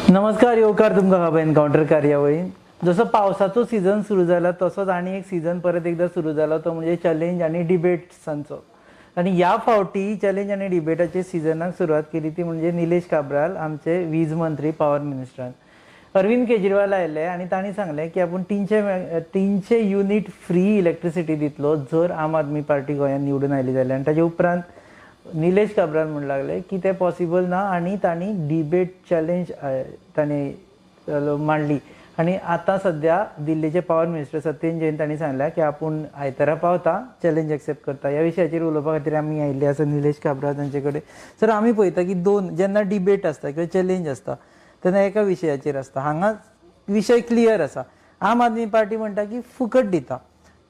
नमस्कार, येवकार तुमकां खबर एनकावंटर कार्यावळीन. जसो पावसाचो सिजन सुरू जाला तसोच आनी एक सिजन परत एकदा सुरू जाला, तो म्हणजे चॅलेंज आनी डिबेट्सांचो. आनी ह्या फावटी चॅलेंज आनी डिबेटाचे सिजनाक सुरवात केली ती म्हणजे निलेश काब्राल, आमचे वीज मंत्री, पावर मिनिस्टरान. अरविंद केजरीवाल आयले आनी तांणी सांगलें की आपूण 300 युनीट फ्री इलेक्ट्रिसिटी दितलो जर आम आदमी पार्टी गोंयांत निवडून आयली जाल्यार. आनी ताजे उपरांत निलेश काब्राल म्हणूंक लागले की तें पॉसिबल ना आनी तांणी डिबेट चॅलेंज तांणी मांडली. आनी आतां सद्या दिल्लीचे पावर मिनिस्टर सत्येन जैन तांणी सांगल्या की आपूण आयतारा पावता, चॅलेंज एक्सेप्ट करता. ह्या विशयाचेर उलोवपा खातीर आमी आयिल्ले आसा निलेश काब्राल तांचे कडेन. सर, आमी पळयता की दोन जेन्ना डिबेट आसता किंवा चॅलेंज आसता तेन्ना एका विशयाचेर आसता. हांगा विशय क्लियर आसा. आम आदमी पार्टी म्हणटा की फुकट दिता,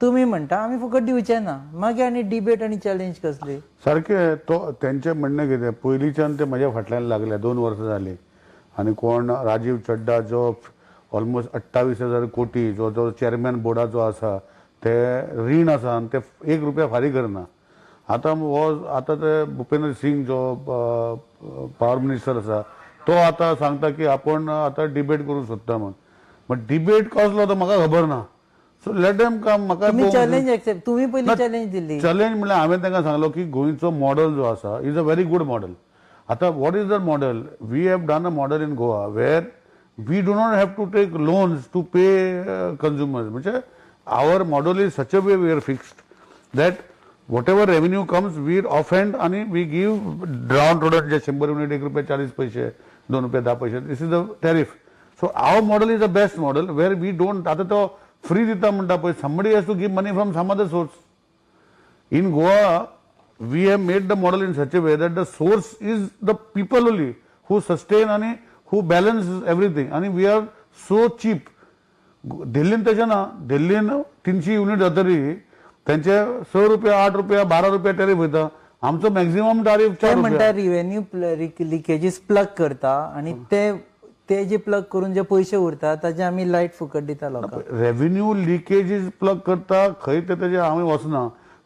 तुमी म्हणटा आमी फुकट दिवचे ना. मागीर आनी डिबेट आनी चॅलेंज कसली? सारकें, तो तेंचें म्हणणें कितें, पयलींच्यान ते म्हज्या फाटल्यान लागले, 2 वर्सां जालीं. आनी कोण राजीव चड्डा जो ऑलमोस्ट 28,000 कोटी जो जो चॅरमॅन बोर्डाचो आसा, ते रीण आसा आनी ते 1 रुपया फारीक करना. आतां हो आतां ते भुपेंद्र सिंग जो पावर मिनिस्टर आसा तो आतां सांगता की आपूण आतां डिबेट करूंक सोदता म्हूण. बट डिबेट कसलो तो म्हाका खबर ना. सो let them कम. म्हाका तुमी चॅलेंज एक्सेप्ट, तुमी पयलीं चॅलेंज दिल्ली. चॅलेंज म्हणल्यार हांवें तांकां सांगलो की गोंयचो मॉडल जो आसा is a very good model. आतां what is the model? We have done a model in Goa where we do not have to take loans to pay consumers. म्हणजे our model is such a way we are fixed that whatever revenue comes we off hand आनी we give down product J 100 unit 1 रुपया 40 पैसे, 2 रुपया 10 पैसे, this is the tariff. So our model is the best model where we don't. आतां तो free दिता म्हणटा पळय, somebody has to give money from some other source. In Goa we have made the model in such a way that the source is the people only who sustain आनी हू balance everything, आनी we are so cheap. दिल्लीन तशें ना. दिल्लीन 300 unit जातरी तेंचे 6 रुपया, 8 रुपया, 12 रुपया tariff वयता. आमचो मॅक्झिमम टॅरीफ ते 4 रुपया. म्हणटा रिव्हेन्यू लिकेजीस प्लग करता आनी ते ते जे प्लग करून जे पयशे उरता ताजे आमी लायट फुकट दिता लोकांक. रेव्हेन्यू लिकेजीस प्लग करता खंय ते तेजे आमी वचना,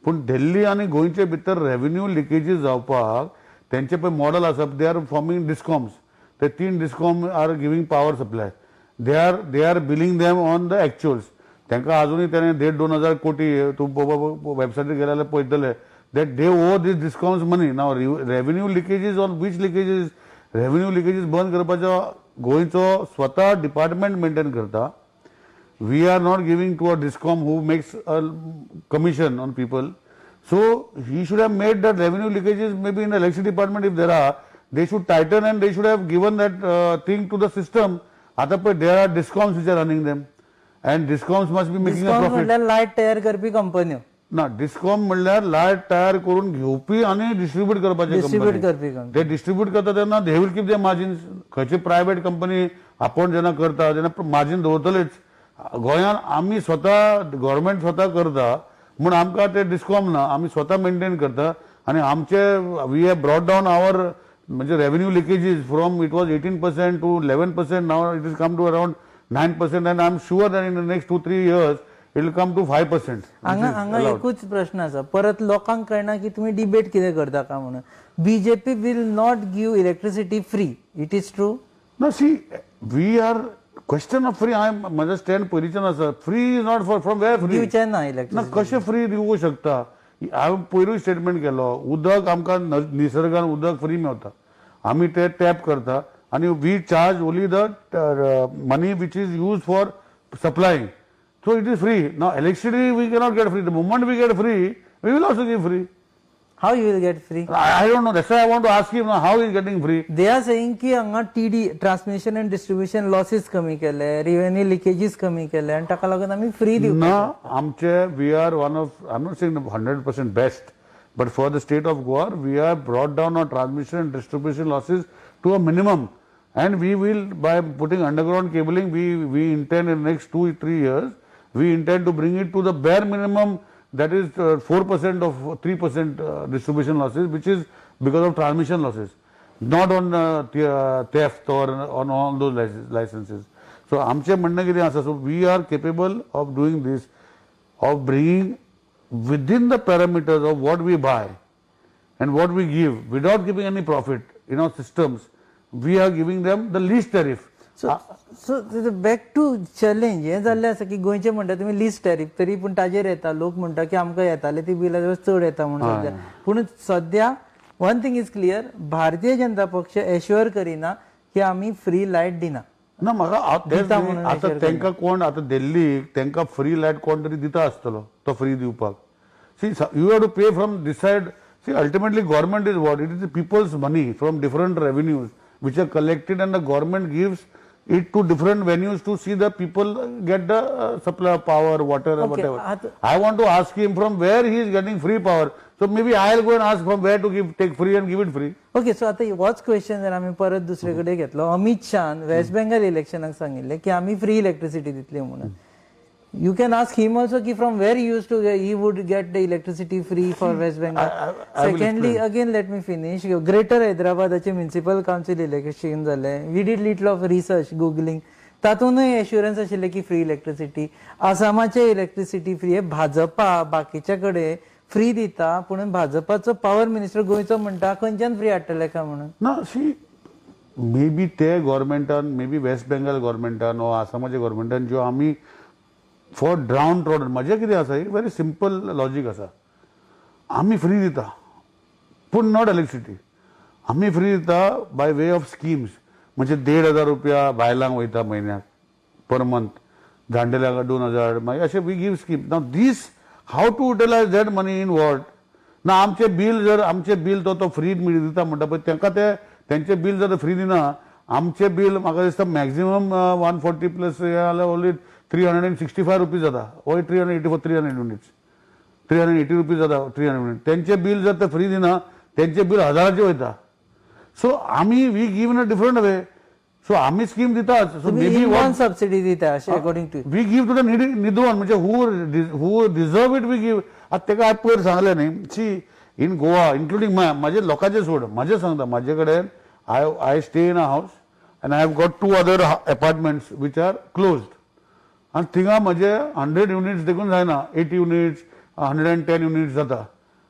पूण दिल्ली आनी गोंयचे भितर रेव्हेन्यू लिकेजीस जावपाक तेंचे पळय मॉडल आसा. They are forming discoms. ते 3 discom are giving power supply. They are billing them on the actuals. तांकां अजुनूय तेणें 1,500-2 हजार कोटी, तूं वेबसायटीर गेले जाल्यार पळयतले that they owe these discoms money. Now revenue leakages on which leakages, revenue leakages बंद करपाचो गोंयचो स्वता डिपार्टमेंट मेंटेन करता. We are not giving to a discom who makes a commission on people. So he should have made that revenue leakages maybe in the electricity department if there are, they should tighten and they should have given that thing to the system. आता पळय, there are discoms which are running them and discoms must be making a discom profit. म्हणल्यार light तयार करपी कंपन्यो. ना, discom म्हणल्यार light तयार करून घेवपी आनी डिस्ट्रीब्यूट करपाचे डिस्ट्रीब्यूट कंपनी. करपी कंपनी. ते डिस्ट्रीब्यूट करता तेन्ना they will keep the margins. खंयची प्रायव्हेट कंपनी आपूण जेन्ना करता तेन्ना मार्जीन दवरतलेच. गोंयांत आमी स्वता, गव्हर्मेंट स्वता करता म्हूण आमकां ते डिस्कॉम ना, आमी स्वता मेंटेन करता. आनी आमचे we have brought down our म्हणजे revenue leakages from it was 18% to 11%, now it is come to around 9% and I am sure that in the next 2-3 years it will come to 5%. हांगा एकूच प्रश्न आसा, परत लोकांक कळना की तुमी डिबेट कितें करता काय म्हणून. BJP will not give electricity free, it is true? No, see, we are question of free. हांवें म्हजो स्टँड पयलींच्यान आसा, free is not for from where free? दिवचे ना ना, इलेक्ट्रिसिटी. कशें फ्री दिवूंक शकता? हांवें पयरूय स्टेटमेंट केलो, उदक आमकां निसर्गान उदक फ्री मेवता, आमी ते टॅप करता आनी we charge only the money which is use for supplying. So it is free. Now electricity we cannot get free. The moment we get free, we will also give free. How you will get free? I don't know. That's why I want to ask him now how he is getting free. They are saying की हांगा TD, transmission and distribution losses कमी केले, revenue leakages कमी केले आनी ताका लागून आमी फ्री दिवपाक. ना, आमचे we are one of, I am not saying 100% best, but for the state of Goa we have brought down our transmission and distribution losses to a minimum, and we will, by putting underground cabling, we intend in next 2-3 years we intend to bring it to the bare minimum, that is 4% of 3% distribution losses, which is because of transmission losses, not on theft or on all those licenses. So आमचें म्हणणें कितें आसा, so we are capable of doing this, of bringing within the parameters of what we buy and what we give without keeping any profit in our systems. We are giving them the least tariff. So back to challenge, हें जाल्लें आसा की गोंयचे म्हणटा तुमी list tariff, तरी पूण ताजेर येता लोक म्हणटा की आमकां येताले ती बिलां चड येता म्हणून सद्या. पूण सद्या one thing is clear, Bharatiya Janata Paksha assure करिना की आमी फ्री लायट दिना. ना, म्हाका दिता म्हणून आतां assure. तांकां कोण आतां दिल्लीक तांकां फ्री लायट कोण तरी दिता आसतलो तो फ्री दिवपाक. See, you have to pay from this side. See, ultimately government is what? It is people's money from different revenues which are collected, and the government gives it to different venues to see the people get the supply of power, water, or whatever. I want to ask him from where he is getting free power. So maybe I'll go and ask from where to give, take free and give it free. Okay, so आता होच question जर आमी परत दुसरे कडेन घेतलो, अमित शान waste Bengal इलेक्शनाक सांगिल्लें की आमी फ्री इलेक्ट्रिसिटी दितली म्हणून. You can ask him also की from where use to he would get the electricity free for West Bengal. I will. Secondly, again let me finish, greater हैदराबादाचे municipal council election जालें, we did little of research, googling, तातूंतय assurance आशिल्लें की free electricity. आसामाचे electricity free. हे भाजपा बाकीच्या कडेन free दिता, पूण भाजपाचो पावर मिनिस्टर गोंयचो म्हणटा खंयच्यान फ्री हाडटले काय म्हणून. ना, सी, मे बी ते गव्हर्मेंटान, मे बी वेस्ट बेंगल गव्हर्मेंटान वा आसामाच्या गव्हर्मेंटान ज्यो आमी फॉर डावन ट्रॉडन. म्हजें कितें आसा, एक व्हेरी सिंपल लॉजीक आसा. आमी फ्री दिता पूण not electricity. आमी फ्री दिता बाय वे ऑफ स्किम्स, म्हणजे 1500 रुपया बायलांक वयता म्हयन्याक पर मंथ, जाणटेल्यांक 2000, मागीर अशें we give scheme. Now this, how to utilize that money in what? ना आमचें बील जर आमचें बील तो फ्री दिता म्हणटा पळय, तांकां ते तेंचें बील जर फ्री दिना, आमचें बील म्हाका दिसता मॅक्झिमम 140 प्लस हें जाल्यार only 365 rupees जाता, वय 384, 300 units, 380 rupees जाता 300 युनिट. तेंचें बील जर ते फ्री दिना, तेंचें बील हजाराचें वयता. सो आमी we give in a different way. So आमी स्कीम दितात, so may be one subsidy दिता अशें according to we give to the needy one, म्हणजे who deserve it we give. आतां तेका हांवें पयर सांगलें न्ही, सी, इन गोवा इन्क्लुडींग म्हाजे लोकांचें सोड, म्हाजें सांगता, म्हाजे कडेन I stay in a house and I have got two other apartments which are closed, आनी थिंगा म्हजे 100 युनिट्स देखून जायना, 80 units, 110 units जाता.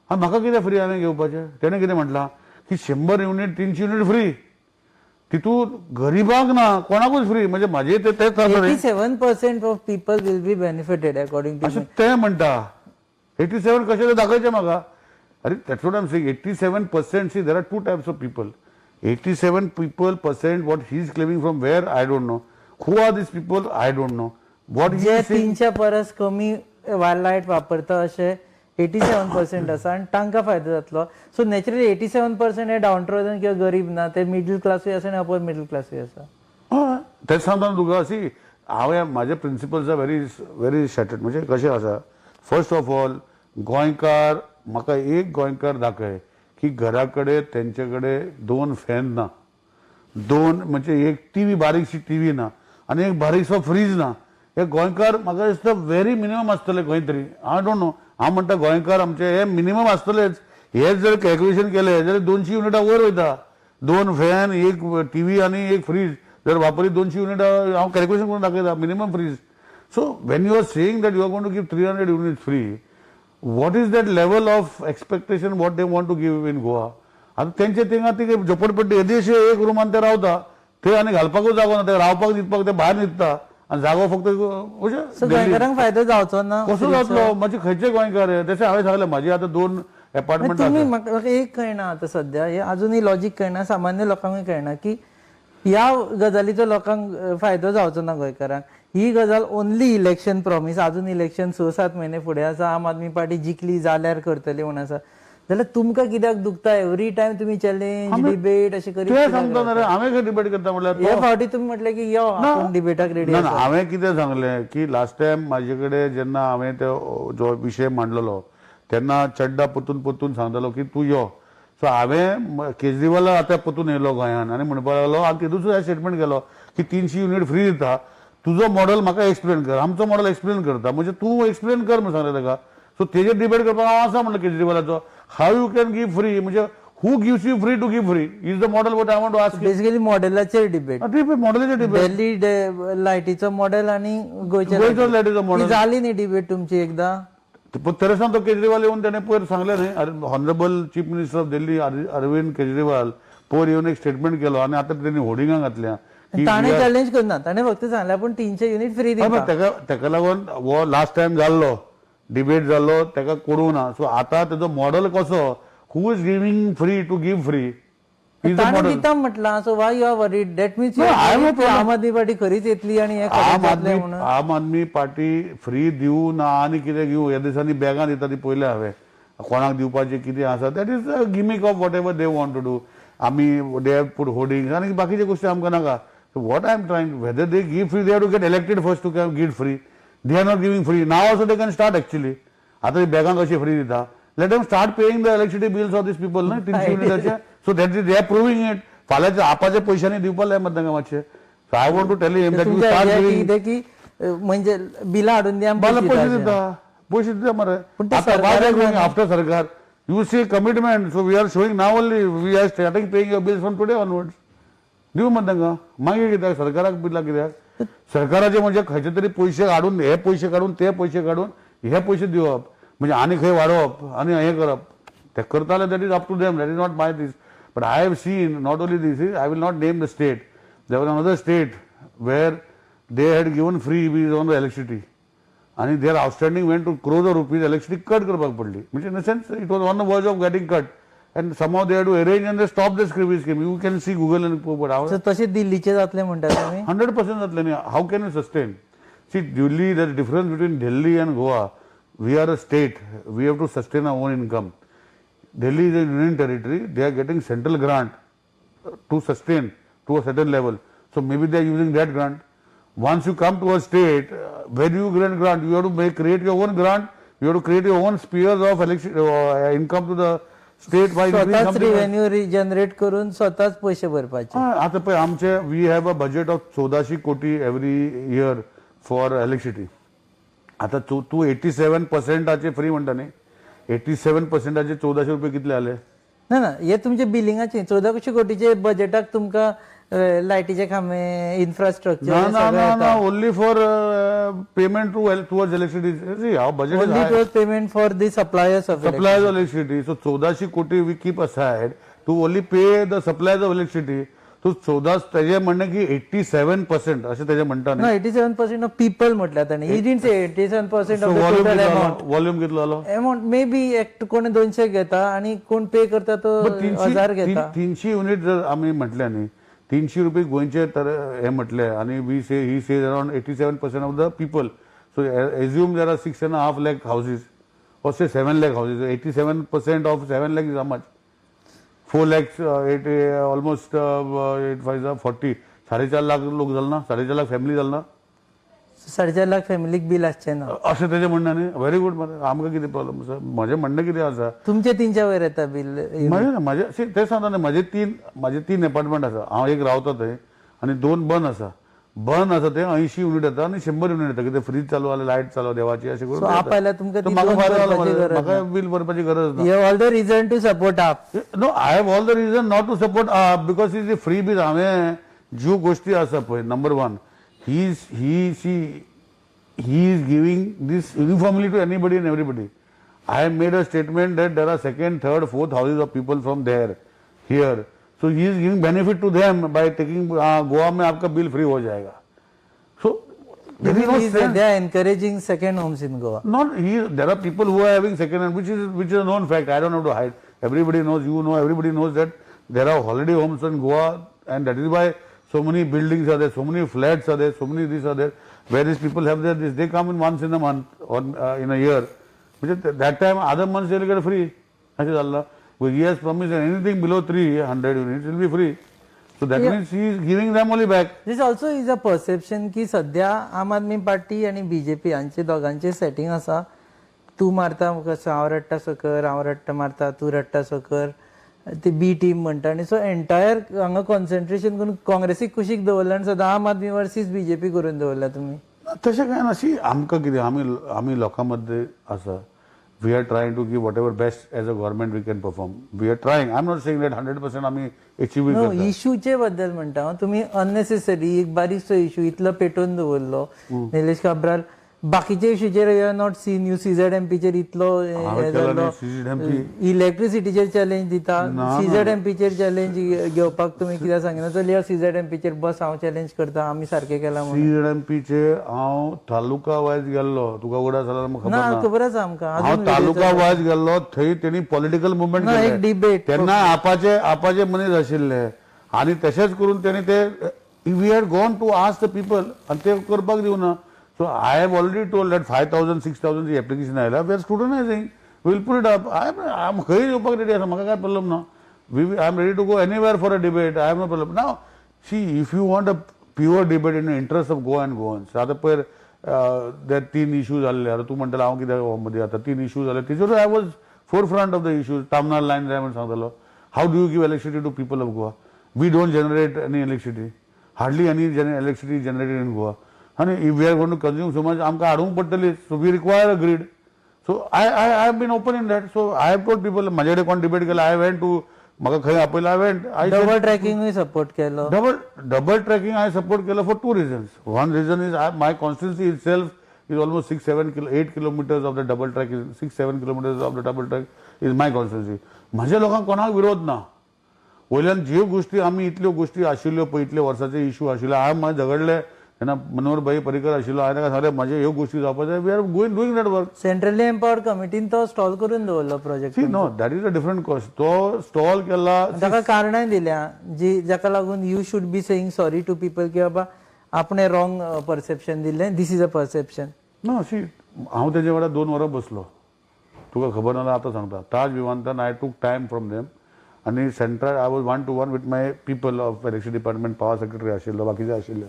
आनी म्हाका कितें फ्री हांवें घेवपाचें? तेणें कितें म्हटलां की 100 युनिट, 300 युनिट फ्री, तितून गरिबांक ना, कोणाकूच फ्री. म्हणजे म्हाजे ते तेच आसा न्ही. 87% of people will be benefited according to अशें ते म्हणटा. 87 कशें ते दाखयचें म्हाका. अरे, that's what I'm saying, 87%. See, there are two types of people. 87 people percent what he is claiming, from where, I don't know. Who are these people, I don't know. What जे 300 परस कमी light वापरता अशे 87% आसा आनी तांकां फायदो जातलो. So naturally 87% हे डावन ट्रॉडन किंवा गरीब ना, ते मिडल क्लासूय आसा आनी अपर मिडल क्लासूय आसा. हय, तें सांगता न्हू तुका. सी, हांवें म्हाजे principles are very very shattered. म्हणजे कशें आसा, फर्स्ट ऑफ ऑल गोंयकार, म्हाका एक गोंयकार दाखय की घरा कडेन तेंचे कडेन दोन फॅन ना, दोन म्हणजे एक टीव्ही, बारीकशी टीव्ही ना आनी एक बारीकसो फ्रीज ना. हे गोंयकार म्हाका दिसता व्हेरी मिनिमम आसतले खंय तरी, I don't know. हांव म्हणटा गोंयकार आमचे हे मिनिमम आसतलेच. हे जर कॅल्क्युलेशन केले जाल्यार 200 युनिटां वयर वयता. दोन फॅन, एक टीव्ही आनी एक फ्रीज जर वापरीत 200 युनिटां, हांव कॅल्क्युलेशन करून दाखयता minimum fridge. So when you are saying that you are going to give 300 unit free, what is that level of expectation what they want to give in Goa? आतां तेंचे थिंगा ती झोपडपट्टी येदीशी एक रुमान ते रावता, थंय आनी घालपाकूच जागो ना. ते रावपाक न्हिदपाक ते भायर न्हिदता आनी जागो फक्त सो गोंयकारांक फायदो जावचो ना. कसो जातलो? म्हणजे खंयचे गोंयकार हे? तशें हांवें सांगलें, म्हाजी आतां दोन एपार्टमेंट. तुमी म्हाका एक कळना, आतां सद्या हे अजुनूय लॉजीक कळना, सामान्य लोकांकूय कळना की ह्या गजालीचो लोकांक फायदो जावचो ना गोंयकारांक. ही गजाल ओनली इलेक्शन प्रॉमीस. अजून इलेक्शन 6-7 म्हयने फुडें आसा. आम आदमी पार्टी जिखली जाल्यार करतली म्हूण आसा, जाल्यार तुमकां कित्याक दुखता? एवरी टायम तुमी चॅलेंज, डिबेट अशें करीत. ते सांगता ना रे, हांवें खंय डिबेट करता म्हटल्यार? हे फावटी तुमी म्हटलें की यो, आपूण डिबेटाक रेडी. ना, हांवें कितें सांगलें की लास्ट टायम म्हाजे कडेन जेन्ना हांवें तो जो विशय मांडलेलो तेन्ना चड्डा परतून परतून सांगतालो की तूं यो. सो हांवें केजरीवाला आतां परतून येयलो गोंयान आनी म्हणपाक लागलो, आनी तितून स्टेटमेंट केलो की 300 युनिट फ्री दिता, तुजो मॉडल म्हाका एक्सप्लेन कर. आमचो मॉडल एक्सप्लेन करता म्हणजे तूं एक्सप्लेन कर म्हणून सांगलें ताका. सो तेजेर डिबेट करपाक हांव आसा म्हणलें केजरीवालाचो. How you can give free? म्हणजे who gives you free to give free is the model what I want to ask. Basically मॉडेलाचेर debate. मॉडेलाचेर debate. Delhi लायटीचो मॉडेल आनी गोंयच्या गोंयचो लायटीचो मॉडेल. जाली न्ही डिबेट तुमची एकदा? तरी तो केजरीवाल येवन त्याने पयर सांगलें न्ही, Honourable Chief Minister of Delhi Arvind Kejriwal पोर येवन एक स्टेटमेंट केलो आनी आतां तेणी होर्डिंगां घातल्या. ताणें चॅलेंज करना, ताणें फक्त सांगलें आपूण 300 युनिट फ्री दिता. तेका लागून हो लास्ट टायम जाल्लो डिबेट जाल्लो तेका करूं ना. सो आतां तेजो मॉडल कसो, who is giving free to give free. ताणें दिता म्हटलां, so why you are worried? That means Aam Aadmi Party खरीच येतली आनी आम आदमी पार्टी फ्री दिवं ना आनी कितें घेवं. ह्या दिसांनी बॅगां दिता ती पयलें हांवें कोणाक दिवपाचें कितें आसा, that is a gimmick of whatever they want to do. आमी they have put hoardings आनी बाकीच्यो गोश्टी आमकां नाका. So what I am trying, whether they give free, they have to get elected first to give free. They are not giving free now also, they can start actually. आतां बॅगां कशी free दिता, let them start paying the electricity bills of these people न्हय 300 युनिटाचे. So that is they are proving it. फाल्यांच्या आपाच्या पयशांनी दिवपा जाय मत तांकां मातशें. So I want to tell him that you start giving की म्हणजे बिलां हाडून दी, पयशे दिता, पयशे दिता मरे. आतां आफ्टर सरकार you see commitment, so we are showing now only we are starting paying your bills from today onwards. दिवं मत तांकां. मागीर कित्याक सरकाराक बिलां कित्याक? सरकाराचे म्हणजे खंयचे तरी पयशे काडून, हे पयशे काडून, ते पयशे काडून, हे पयशे दिवप म्हणजे आनी खंय वाडोवप आनी हें करप ते करताले. That is up to them, that is not my this. But I have seen not only this, is I will not name the state, there was another state where they had given free bills on the electricity आनी their outstanding went to crores of rupees. Electricity cut करपाक पडली, म्हणजे in the sense it was on the verge of getting cut and somehow they had to arrange and they stop this free scheme. You can see Google and पळोवप. हांव तशें दिल्लीचें जातलें म्हणटा तुमी? 100% जातलें न्ही. How can you sustain? See Delhi, the difference between Delhi and Goa, we are a state, we have to sustain our own income. Delhi is a union territory, they are getting central grant to sustain to a certain level. So maybe they are using that grant. Once you come to a state, when you grant grant, you have to create your own grant, you have to create your own spheres of income to the state by स्वतःच revenue generate करून स्वतःच पैसे भरपाचे. आता पळय आमचे, we have a budget of 1400 crore every year for electricity. आता तूं 87% free म्हणटा न्ही, 87% 1400 रुपये कितले आले? ना ना, हे तुमचे बिलिंगाचे 1400 कोटीचे बजेटाक तुमकां लायटीचे खांबे, इन्फ्रास्ट्रक्चर. ना ना ना, only for payment to towards electricity. How budget only towards payment for the suppliers of suppliers of electricity. So 1400 crore we keep aside to only pay the suppliers of electricity. So 14 तेजे म्हणणें की 87% अशें तेजें म्हणटा न्ही. 87% of people म्हटल्यार ताणें, he didn't say 87% of the total amount. Volume कितलो आलो? अमाउंट मे बी एक कोण 200 घेता आनी कोण पे करता तो 1000 घेता. 300 युनिट जर आमी म्हटलें न्ही, 300 रुपये गोंयचे तर हे म्हटले आनी we say he says around 87% of the people. So assume there are 6.5 lakh houses or say 7 lakh houses. 87% of 7 lakh is how much? 4 lakhs, 8, almost 8, 5, 40. 4.5 lakh लोक जाल ना, 4.5 लाख फॅमिली जाल ना. 4.5 लाख फॅमिलीक बील आसचें ना अशें तेजें म्हणणें न्ही. व्हेरी गूड मरे, आमकां कितें प्रॉब्लम आसा? म्हजें म्हणणें कितें आसा, तुमचे 300 वयर येता बील. म्हजें ना, म्हजें तें सांगता न्ही, म्हजे तीन एपार्टमेंट आसा. हांव एक रावता थंय आनी 2 बंद आसा. बंद आसा ते 80 युनिट येता आनी 100 युनिट येता. कितें फ्रीज चालू जालें, लायट चालू देवाची अशें करून म्हाका फायदो जालो, म्हाका बील भरपाची गरज ना. You have all the reason to support AAP. No, I have all the reason not to support AAP because is free bill. हांवें ज्यो गोश्टी आसा पळय, number 1, he is giving this uniformly to anybody and everybody. I have made a statement that there are 2nd, 3rd, 4th houses of people from there, here. So he is giving benefit to them by taking Goa में आपका bill free हो जाएगा. So there is no sense. They are encouraging second homes in Goa. Not he. There are people who are having second hand, which is a known fact. I don't have to hide. Everybody knows. You know. Everybody knows that there are holiday homes in Goa, and that is why so many buildings are there, so many flats are there, so many these are there. Where these people have their this, they come in once in a month or in a year. Which that time other months they will get free. अशें जाल्लां. He has promised that anything below 300 units will be free. So that means he is giving them only back. This also is a perception की सध्या आम Aadmi party आणि BJP हांचे दोगांचे setting आसा. तूं मारता कसो, हांव रडटा सो कर, हांव रडटा मारता, तूं रडटा सो कर, ती बी टीम म्हणटा. आनी सो एंटायर हांगा कॉन्सन्ट्रेशन करून काँग्रेसीक कुशीक दवरला आनी सदां आम आदमी वर्सीस बीजेपी करून दवरला तुमी. तशें कांय ना. सी आमकां कितें, आमी लोकां मदें आसा. We are trying to give whatever best as a government we can perform. We are trying. I am not saying that 100% आमी achieve no, करता. इशूचे बद्दल म्हणटा हांव. तुमी अननेसेसरी एक बारीकसो इशू इतलो पेटोवन दवरलो. निलेश काब्राल बाकीचे इशूचेर you have not seen you सीझेडएमपीचेर इतलो हांवें केला न्ही CZMP. इलेक्ट्रिसिटीचेर चॅलेंज दिता. ना, ना. सीझेडएमपीचेर चॅलेंज घेवपाक तुमी कित्याक सांगिना? चल या सीझेडएमपीचेर बस हांव चॅलेंज करता, आमी सारकें केलां म्हणून. सीझेडएमपीचे हांव तालुका वायज गेल्लो, तुका उगडास जाल्यार म्हाका ना, खबर ना. खबर आसा आमकां. हांव अजून तालुका वायज गेल्लो, थंय तेणी पॉलिटिकल मुवमेंट ना, एक डिबेट. तेन्ना आपाचे मनीस आशिल्ले आनी तशेंच करून तेणी ते we had gone to ask the people आनी ते करपाक दिवना. So I have already told that 5,000 6,000 application आयल्या, we are scrutinizing, we'll put it up. I am खंय येवपाक रेडी आसा, म्हाका काय प्रॉब्लम ना. We I am ready to go anywhere for a debate. I have no problem. Now see, if you want a pure debate in interest of Goa and Goans, आतां पयर ते तीन इशू जाल्ले, आतां तूं म्हणटालो हांव कित्याक मदीं, आतां तीन इशू जाले तेजेर I was forefront of the issues. Tamnar line जाय म्हूण सांगतालो. How do you give electricity to people of Goa? We don't generate any electricity, hardly any electricity generated in Goa. आनी if we are going to consume so much, आमकां हाडूंक पडटली. So we require a grid. So I have been open in that. So I have told people, म्हाजे कडेन कोण debate केला, I went to, म्हाका खंय आपयला, I went. I double ट्रॅकिंगूय सपोर्ट केलो. डबल ट्रॅकिंग हांवें सपोर्ट केलो for two reasons. One reason is my constituency itself is almost 6 7 kilo 8 kilometers of the double track is 6 7 kilometers of the double track is my constituency. म्हज्या लोकांक कोणाक विरोध ना. वयल्यान ज्यो गोश्टी आमी इतल्यो गोश्टी आशिल्ल्यो पळय, इतले वर्साचे इशू आशिल्ले, हांवें मागीर झगडले तेन्ना मनोहर भाई पर्रीकर आशिल्लो, हांवें ताका सांगलें म्हजे ह्यो गोश्टी जावपा जाय, we are going doing that work. Centrally empowered कमिटीन तो स्टॉल करून दवरलो project. See, no, that is a different cost. तो स्टॉल केला. ताका कारणांय दिल्या जी जाका लागून you should be saying sorry to people की बाबा आपणे रॉंग परसेप्शन दिल्लें, this is a perception. ना, सी, हांव तेजे वांगडा 2 वरां बसलो, तुका खबर ना आतां सांगता. ताज विमानतळ I took time from them आनी central I was one to one with my people of electricity department, power secretary आशिल्लो, बाकीचे आशिल्ले.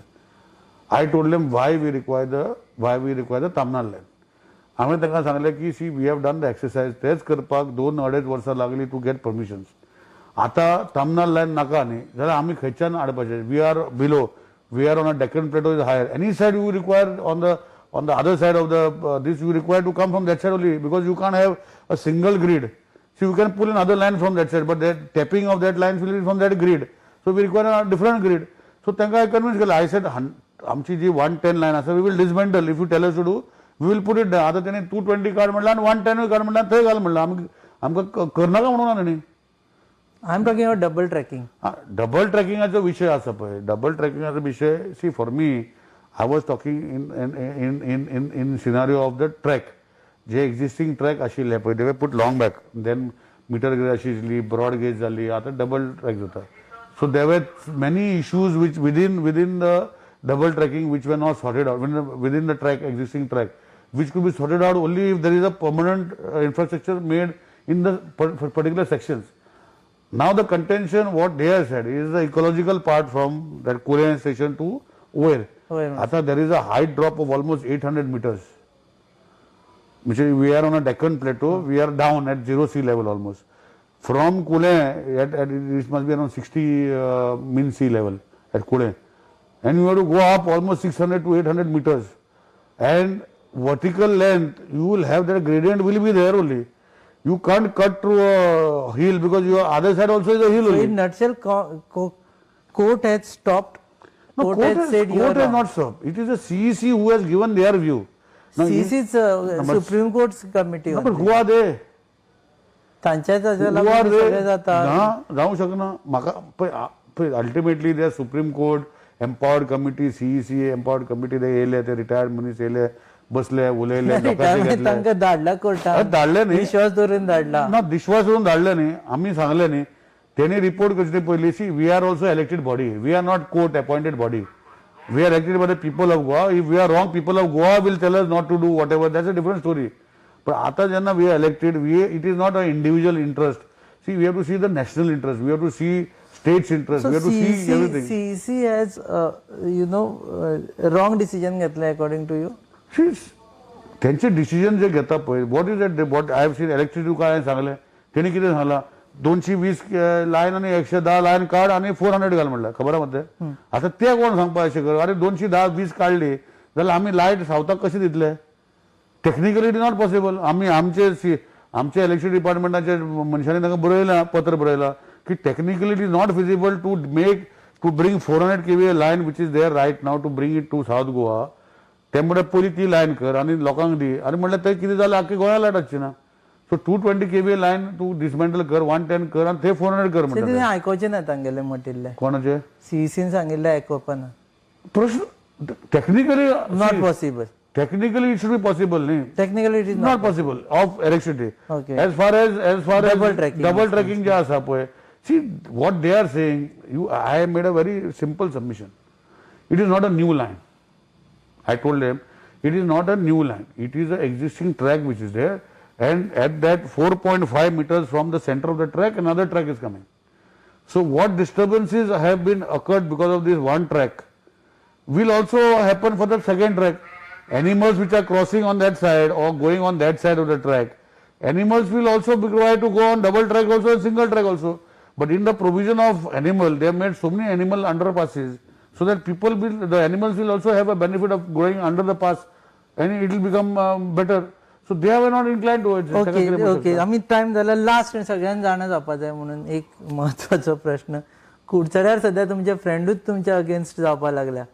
I told them why we require the Tamnar line. हांवें तांकां सांगलें की see, we have done the exercise, तेच करपाक 2-2.5 वर्सां लागली टू गेट परमिशन्स. आतां तामनार लायन नाका न्ही जाल्यार आमी खंयच्यान हाडपाचें? We are below, we are on a Deccan plateau is higher. Any side you require on the other side of the this, you require to come from that side only, because you can't have a single grid. So you can pull another line from that side, but that tapping of that line will be from that grid. So we require a different grid. So तांकां हांवें convince केलें. I said आमची जी 110 line आसा, we will dismantle. If you tell us to do, we will put it. आतां तेणी 220 काड म्हणलां आनी 110 काड म्हणलां, थंय घाल म्हणलां. आमी आमकां करनाका म्हणून ना तेणी. I am talking about double tracking. Double ट्रॅकिंगाचो विशय आसा पळय, डबल ट्रॅकिंगाचो विशय, see, for me, I was talking in scenario of the track, J existing track आशिल्ले पळय, they put long back, then meter gauge आशिल्ली, ब्रॉड गेज जाली, आतां double track जाता. So there were many issues which within the double tracking which were not sorted out within the track, existing track, which could be sorted out only if there is a permanent infrastructure made in the particular sections. Now the contention what they have said is the ecological part from that Kulem station to Oyer. Oyer. आता there is a height drop of almost 800 meters. Which is, we are on a Deccan plateau, we are down at zero sea level almost. From Kulem, at it must be around 60 mean sea level at Kulem. And you have to go up almost 600 to 800 meters. And vertical length, you will have that gradient will be there only. You can't cut through a hill because your other side also is a hill So only. in nutshell, court has stopped. No, court, court has said you are court has wrong. Not stopped. It is the CEC who has given their view. Now, CEC is Supreme Court's committee. No, but who are they? तांच्याच हाज्या Who are लागून they? सगळें जाता. ना, जावंक शकना. म्हाका पळय, ultimately they Supreme Court empowered committee, CEC empowered committee, ते येयले, ते रिटायर्ड मनीस येयले, बसले, उलयले, लोकांचे घेतले. तांकां धाडला कोर्टान. धाडले न्ही. विश्वास दवरून धाडला. ना, विश्वास दवरून धाडले न्ही, आमी सांगले न्ही, तेणी रिपोर्ट करचे ते पयलीं. See, we are also elected body, we are not court appointed body. We are elected by the people of Goa. If we are wrong, people of Goa will tell us not to do whatever, that's a different story. पण आता जेन्ना we are elected, we it is not a individual interest. See, we have to see the national interest, we have to see state's interest, So we have to see CEC, everything. CEC has, wrong decision घेतला according to you. See, त्यांचे decision जे घेता पळय, what is that, what I have seen, electricity तुका हांवें सांगलें, तेणी कितें सांगलां, 220 लायन आनी 110 लायन काड आनी 400 घाल म्हणल्यार खबर आहा मरे. आतां ते कोण सांगपा अशें कर? अरे, 210 20 काडली जाल्यार आमी लायट सावथाक कशी दितले? Technically it is not possible. आमी आमचे इलेक्ट्रिसिटी डिपार्टमेंटाचे मनशांनी तांकां बरयलां, पत्र बरयलां की technically it is not feasible to bring 400 kV line which is there right now to bring it to South Goa. ते म्हणल्यार पयलीं ती लायन कर आनी लोकांक दी, आनी म्हणल्यार ते कितें जालें, आख्खी गोंया लायट आसची ना. सो 220 kV line तूं डिसमेंटल कर, 110 कर आनी ते 400 कर म्हणटा. तुवें आयकोचें ना तांगेलें म्हटिल्लें? कोणाचें? सीईसीन सांगिल्लें आयकोवपा ना. प्रश्न technically not possible. Technically it should be possible न्ही. Technically it is not possible of electricity. Okay. As far as Double tracking. Double tracking जे आसा पळय, see what they are saying, you I have made a very simple submission. It is not a new line. I told them it is not a new line. It is a existing track which is there, and at that 4.5 meters from the center of the track another track is coming. So what disturbances have been occurred because of this one track will also happen for the second track. Animals which are crossing on that side or going on that side of the track, animals will also be required to go on double track also and single track also. But in the provision of animal, they have made so many animal underpasses so that people will, the animals will also have a benefit of going under the pass and it will become better. So they are not inclined towards it. Okay okay, आमी time जाला last आनी सगळ्यांक जाणा जावपा जाय म्हणून एक म्हत्वाचो प्रश्न, कुडचड्यार सद्या तुमचे फ्रेंडूच तुमच्या अगेन्स्ट जावपा लागल्या.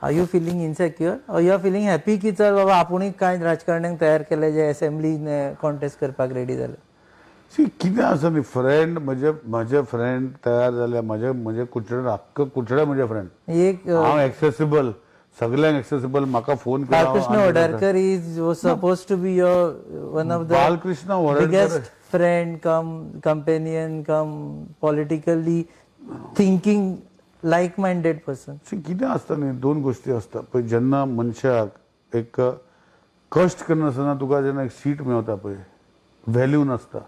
Are you feeling insecure or you are feeling happy की चल बाबा आपुणूय कांय राजकारण्यांक तयार केले जे असेंब्ली कॉन्टेस्ट करपाक रेडी जाले? सी कितें आसा न्ही, फ्रेंड म्हजे फ्रेंड तयार जाले, म्हजे कुडचड्यार आख्खो कुडचड्यार म्हजे फ्रेंड. एक हांव एक्सेसिबल, सगल्यांक एक्सेसिबल, म्हाका फोन केला. Balkrishna Vaddharkar is suppose to be your one of the Balkrishna Vaddharkar biggest friend cum companion cum politically thinking like minded person. कितें आसता न्ही, दोन गोश्टी आसता पळय. जेन्ना मनशाक एक कश्ट करनासतना तुका जेन्ना एक सीट मेवता पळय, व्हॅल्यू नासता.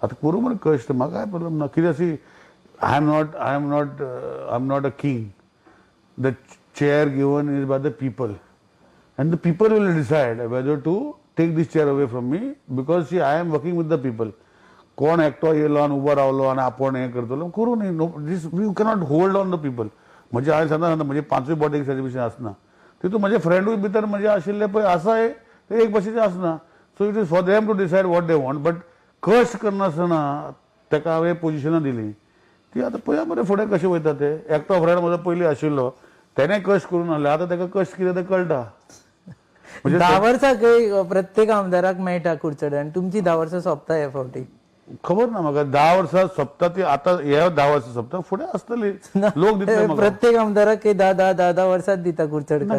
आतां करूं मरे कश्ट, म्हाका कांय प्रॉब्लम ना. कितें see, I am not a king. The chair given is by the people and the people will decide whether to take this chair away from me, because see I am working with the people. कोण एकटो येयलो आनी उबो रावलो आनी आपूण हें करतलो करूं न्ही. No, this you cannot hold on the people. म्हजे हांवें सांगता सांगता म्हजे पांचूय बोट एक सारके भशेन आसना, तितून म्हजे फ्रेंडूय भितर म्हजे आशिल्ले पळय आसाय ते एक भशेचे आसना. So it is for them to decide what they want. But कश्ट करनासतना ताका हांवें पोजिशनां दिली ती आतां पळया मरे फुडें कशें वयता ते. एकटो फ्रेंड म्हजो पयलीं आशिल्लो, तेणें कश्ट करून हाडले, आतां ताका कश्ट कितें तें कळटा. 10 वर्सां खंय प्रत्येक आमदाराक मेळटा कुडचड्यार, आनी तुमची 10 वर्सां सोंपता हे फावटी. खबर ना म्हाका, 10 वर्सां सोंपता ती आतां, हे 10 वर्सां सोंपता, फुडें आसतली लोक दितले म्हाका. प्रत्येक आमदाराक 10 10 10 10 वर्सांच दिता कुडचडकार.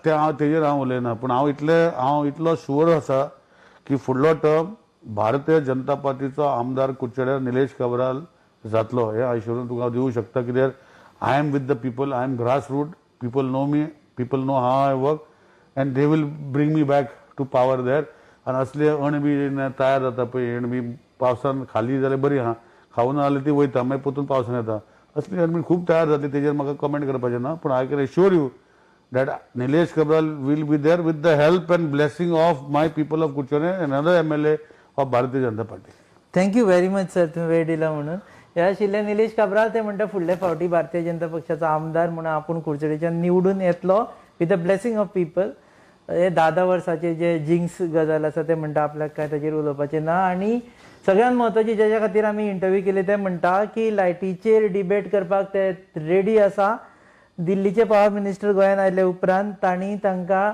ते हांव तेजेर हांव उलयना, पूण हांव इतलो शुअर आसा की फुडलो टर्म भारतीय जनता पार्टीचो आमदार कुडचड्यार निलेश काब्राल जातलो, हें आश्वासन तुका हांव दिवंक शकता. कित्याक I am with the people, I am grass root, people know me, people know how I work and they will bring me back to power there. आनी असले अण बी तयार जाता पळय, अण बी पावसान खाली जाल्यार बरी आहा, खावून जाल्यार ती वयता, मागीर परतून पावसान येता. असली अण बी खूब तयार जातली, तेजेर म्हाका कमेंट करपाचें ना. पूण I can assure you that Nilesh Cabral will be there with the help and blessing of my people of Curchorem and other MLA of Bharatiya Janata Party. Thank you very much sir, तुम्ही वेळ दिला म्हणून. हे आशिल्ले निलेश काब्राल, ते म्हणटा फुडले फावटी भारतीय जनता पक्षाचो आमदार म्हणून आपूण कुडचडेच्यान निवडून येतलो with the blessing of people. हे 10-10 वर्साचे जे जिंक्स गजाल आसा ते म्हणटा आपल्याक काय ताजेर उलोवपाचें ना. आनी सगळ्यांत म्हत्वाची जेच्या खातीर आमी इंटरव्यू केली ते म्हणटा की लायटीचेर डिबेट करपाक ते रेडी आसा. दिल्लीचे पावर मिनिस्टर गोंयांत आयले उपरांत तांणी तांकां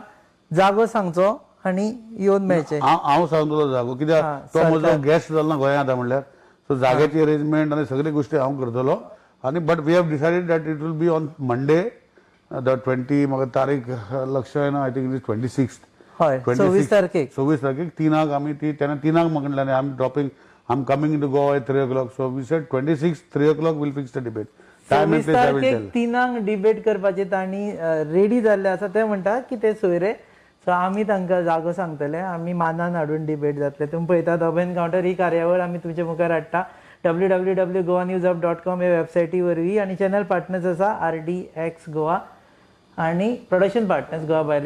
जागो सांगचो आनी येवन मेळचें. हांव सांगतलो जागो, कित्याक तो म्हजो गेस्ट जालो ना गोंयांत आतां म्हणल्यार, सो जाग्याची अरेंजमेंट आनी सगळी गोश्टी हांव करतलो. आनी but we have decided that it will be on Monday the 20, म्हाका तारीख लक्ष येना, I think it is 26. हय, 26 तारखेक. 26 तारखेक 3 आमी ती तेन्ना 3 म्हाका म्हणलें I am dropping, I am coming to Goa at 3 o'clock. So we said 26 3 o'clock will fix the debate. 26 तारखेक 3 डिबेट करपाचे तांणी रेडी जाल्ले आसा. ते म्हणटा की ते सोयरे, सो आमी तांकां जागो सांगतले, आमी मानान हाडून डिबेट जातले. तुमी पळयतात हब एनकावंटर ही कार्यावळ आमी तुमचे मुखार हाडटा www.goanewshub.com हे वेबसायटी वरवीं, आनी चॅनल पार्टनर्स आसा RDX Goa आनी प्रोडक्शन पार्टनर्स गोवा भायले.